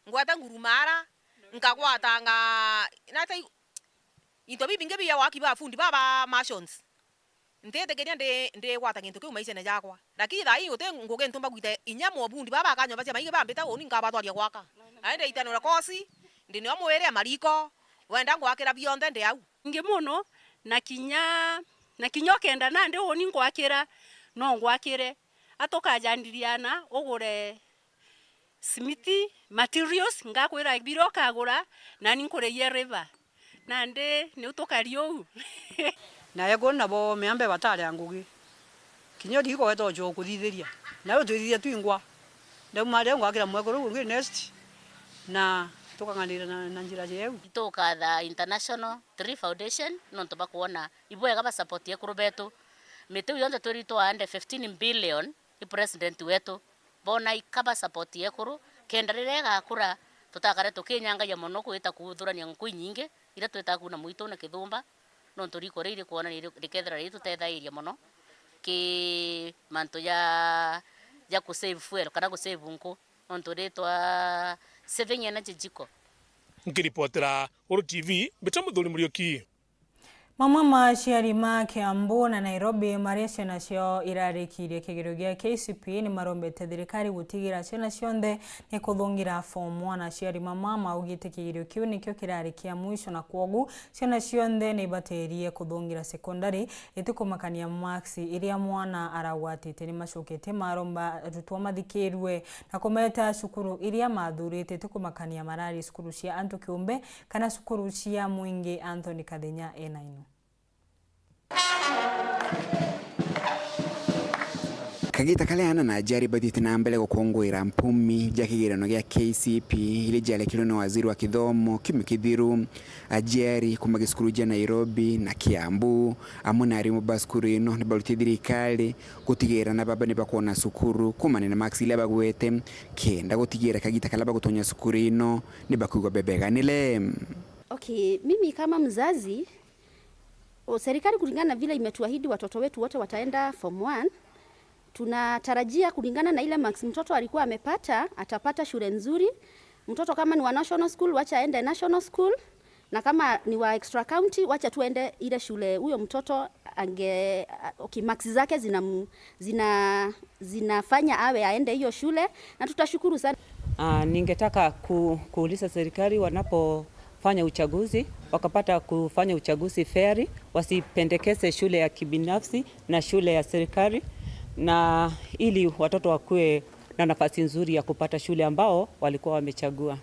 ngwete ngurumara, nkagwatanga, nate into bibingi bia waki ba fundi baba mansions. Ntitikiria ndi, ndigwata gintu kiu maishene jakwa. Lakini thaa ii guti ngugi ntumba gwita inya mobundi baba bakanyomba cia maingi bambite uni nkabatwaria gwaka. Na ndi itanura kosi, ndi nio mwiri ya mariko, wenda ngwakira bionthe ndi au. Ingi mono, na kinya, na kinya ukenda nandi uni ngwakira, no ngwakire. Atukajandiriana, ugure simiti, materials, ngakwira biria ukagura, nani nkureyia river. Nandi niu tukari uu. Na ekuru nabo miambe batari a ngugi. Kinya uriko weta ucoa kuthithiria. Na riu twithithia twingwa. Ndauma riu ngwakira mwekuru ungi next. Na tukang'anira na, na njira jeu. Tukatha International Tree Foundation nontu bakwona ibwega ba support ekuru betu. Miti iu yonthe twiri twaande fifteen billion i president wetu. Bona ikaba support yekuru, kenda riria igakura, tutakare tukinyangagia mono gwita kuthurania nku inyingi, iria twitaga kuuna mwitu na kithumba, nontu riko riu rikwonania ri-, rikethira ritutethairia mono ki mantu ja, ja ku save fuel kana ku save nku, nontu ritwa saving energy jiko. Nkiripotera Uru T V, mbita Muthuri Muriuki. Mamwe ma aciari ma Kiambu na Nairobi maria ciana ciao irarikirie kigerio gia K C P E ni marombete thirikari gutigira ciana cionthe ni kuthungira form one. Aciari mama maugite kigerio kiu nikio kirari kia mwisho, na kwogu ciana cionthe ni ibatirie kuthungira sekondari. Itikumakania maksi iria mwana aragwatite ni macokete maromba arutwo mathikirue na kumeta cukuru iria mathurite. Itikumakania marari cukuru cia antu kiumbe kana cukuru cia mwingi. Anthony Kathenya ena ino. Kagita karia ana na aciari bathiite na mbere gukunguira mpumi ja kigeranio gia K C P E iria ciarekirwe ni waziri wa kithomo kiumia kithiru, aciari kuma gicukuru ja Nairobi na Kiambu amwe na arimu ba cukuru ino ni baruti thirikari gutigira na baba ni bakwona cukuru kumania na maksi iria bagwete, kenda gutigira kagita karia bagutonya cukuru ino ni bakwigua bebeganire. Okay, mimi kama mzazi, o, serikali kulingana na vile imetuahidi watoto wetu wote wataenda form one, tunatarajia kulingana na ile marks mtoto alikuwa amepata, atapata shule nzuri. Mtoto kama ni wa national school, wacha aende national school, na kama ni wa extra county, wacha tu aende ile shule huyo mtoto ange-, okay, marks zake zina, zina, zinafanya awe aende hiyo shule, na tutashukuru sana. Ah, ningetaka ku-, kuuliza serikali wanapofanya uchaguzi, wakapata kufanya uchaguzi fair, wasipendekeze shule ya kibinafsi na shule ya serikali, na ili watoto wakuwe na nafasi nzuri ya kupata shule ambao walikuwa wamechagua.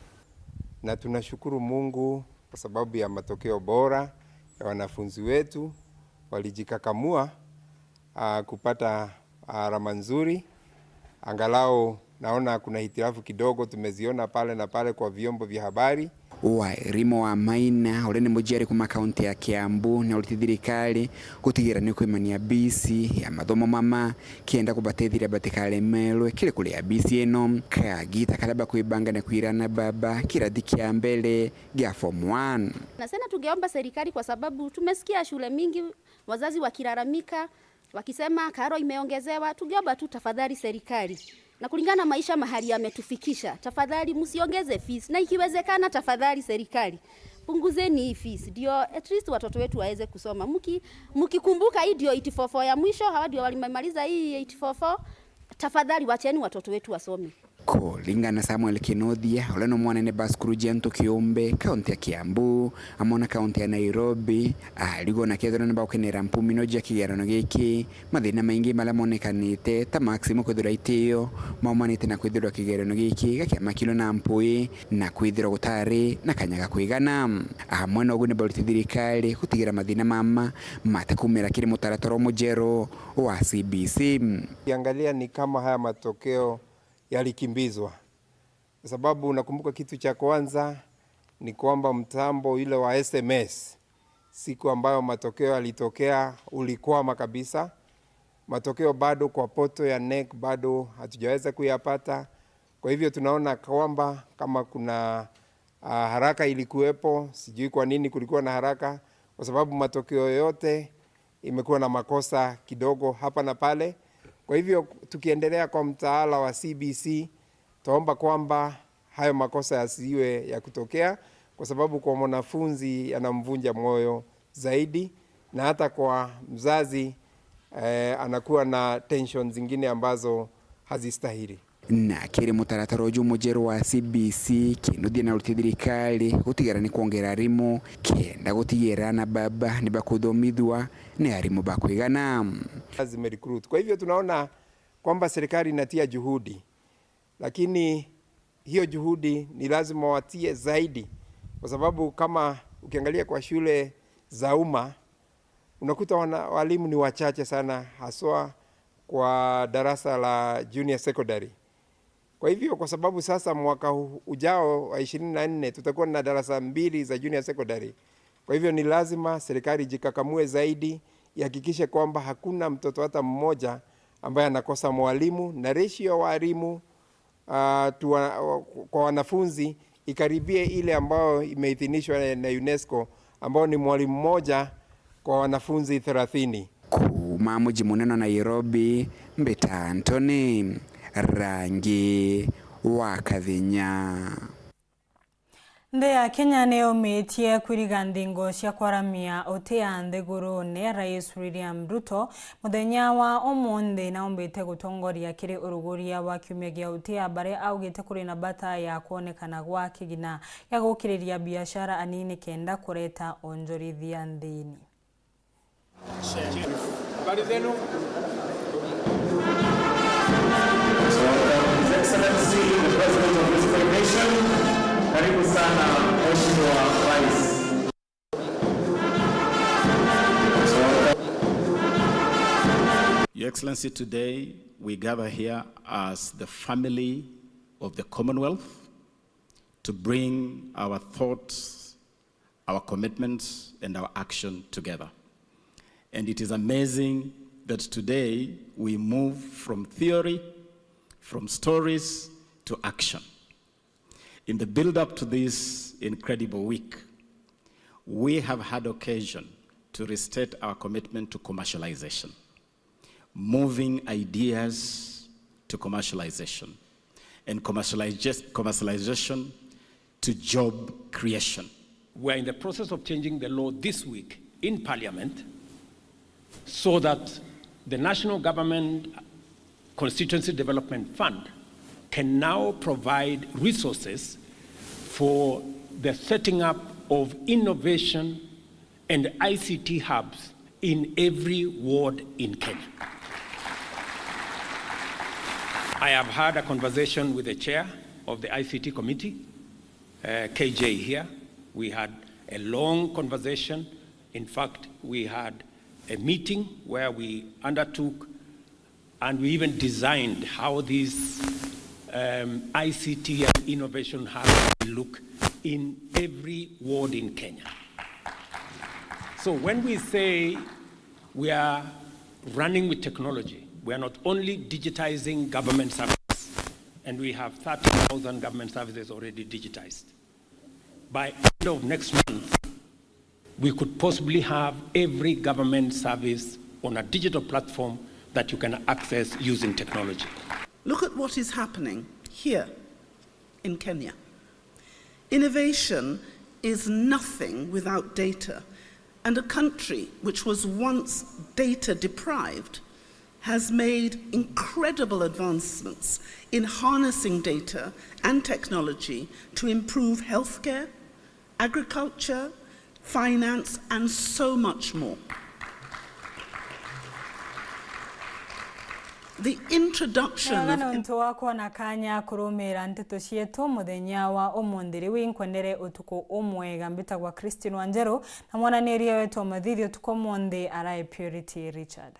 Na tunashukuru Mungu kwa sababu ya matokeo bora ya wanafunzi wetu, walijikakamua, ah, kupata alama nzuri. Angalau naona kuna hitilafu kidogo tumeziona pale na pale kwa vyombo vya habari. Wairimu wa Maina, uria ni muciari kuma kaunti ya Kiambu, ni aurite thirikari gutigira ni kwimania bisi ya mathomo mama, kenda kubatethia batikaremerwe kiri kuria bisi ino. Kagita karia bakwibanga na kwirana baba kirathi kia mbere gia form one. Na sana tungeomba serikali, kwa sababu tumesikia shule mingi wazazi wakilalamika, wakisema karo imeongezewa. Tungeomba tu tafadhali serikali, na kulingana na maisha mahali yametufikisha, tafadhali msiongeze fees, na ikiwezekana, tafadhali serikali, punguzeni hii fees, ndio at least watoto wetu waweze kusoma. Mki-, mkikumbuka hii ndio eight four four ya mwisho, hawa ndio walimaliza hii eight four four. Tafadhali wacheni watoto wetu wasome. Kuringana na Samuel Kinuthia, uria ni mwanene ba cukuru cia Ntu Kiumbe, kaunti ya Kiambu, amwe na kaunti ya Nairobi, arigwa na kethirwa ni bagukenera mpumino cia kigeranio giki, mathina maingi maria monekanite ta marks imwe kwithirwa itio maumanite na kwithirwa kigeranio giki gakiamakirwe na mpui na kwithirwa gutari na kanya ga kwigana. Amwe nogu ni baurite thirikari gutigira mathina mama matikumira kiri mutaratara umujeru wa C B C. Ukiangalia ni kama haya matokeo yalikimbizwa. Kwa sababu nakumbuka kitu cha kwanza ni kwamba mtambo ile wa S M S, siku ambayo matokeo yalitokea, ulikwama kabisa. Matokeo bado kwa poto ya NEC bado hatujaweza kuyapata. Kwa hivyo tunaona kwamba kama kuna, ah, haraka ilikuwepo, sijui kwa nini kulikuwa na haraka, kwa sababu matokeo yote imekuwa na makosa kidogo hapa na pale. Kwa hivyo tukiendelea kwa mtaala wa C B C, twaomba kwamba hayo makosa yasiwe ya kutokea, kwa sababu kwa mwanafunzi yanamvunja moyo zaidi, na hata kwa mzazi, eh, anakuwa na tension zingine ambazo hazistahili. Na kiri mutaratara uju mujeru wa C B C, Kinuthia naurite thirikari gutigara ni kwongera arimu kenda gutigira ana baba ni bakuthomithua ni arimu ba kwigana. Zimerecruit. Kwa hivyo tunaona kwamba serikali inatia juhudi, lakini hiyo juhudi ni lazima watie zaidi, kwa sababu kama ukiangalia kwa shule za umma, unakuta wana-, walimu ni wachache sana, haswa kwa darasa la junior secondary. Kwa hivyo, kwa sababu sasa mwaka hu-, ujao wa ishirini na nne tutakuwa na darasa mbili za junior secondary, kwa hivyo ni lazima serikali ijikakamue zaidi, ihakikishe kwamba hakuna mtoto hata mmoja ambaye anakosa mwalimu, na ratio ya walimu ah, tu wa-, kwa wanafunzi ikaribie ile ambayo imeidhinishwa na, na UNESCO, ambao ni mwalimu mmoja kwa wanafunzi thelathini. Kuuma muji munene wa Nairobi, mbita Anthony Rangi wa Kathinya. Nthi ya Kenya niyumitie kwiriga nthingo cia kwaramia utia nthigurune. Rais William Ruto, muthenya wa umunthi, naumbite gutongoria kiri uruguria wa kiumia gia utia, baria augite kuri na bata ya kwonekana gwa kigina gia gukiriria biashara anini kenda kureta onjorithia nthini. Habari zenu? His Excellency, the President of this great nation. Karibu sana, Mheshimiwa Rais. Your Excellency, today we gather here as the family of the Commonwealth to bring our thoughts, our commitments and our action together. And it is amazing that today we move from theory, from stories to action. In the build-up to this incredible week, we have had occasion to restate our commitment to commercialization. Moving ideas to commercialization, and commercialize-, commercialization to job creation. We are in the process of changing the law this week in Parliament so that the National Government Constituency Development Fund can now provide resources for the setting up of innovation and I C T hubs in every ward in Kenya. I have had a conversation with the chair of the I C T committee, uh, K J here. We had a long conversation. In fact, we had a meeting where we undertook and we even designed how these, um, I C T and innovation hubs will look in every ward in Kenya. So when we say we are running with technology, we are not only digitizing government services, and we have thirty thousand government services already digitized. By end of next month, we could possibly have every government service on a digital platform that you can access using technology. Look at what is happening here in Kenya. Innovation is nothing without data, and a country which was once data deprived has made incredible advancements in harnessing data and technology to improve healthcare, agriculture, finance, and so much more. The introduction Wega of nontu wa kwona kanya kurumiira nteto cietu muthenya wa umunthi. Riu inkwendere utuku umwega. Mbitagwa Christine Wanjeru, na mwananiria wetu wa mathithi utuku umunthi arai Purity Richard.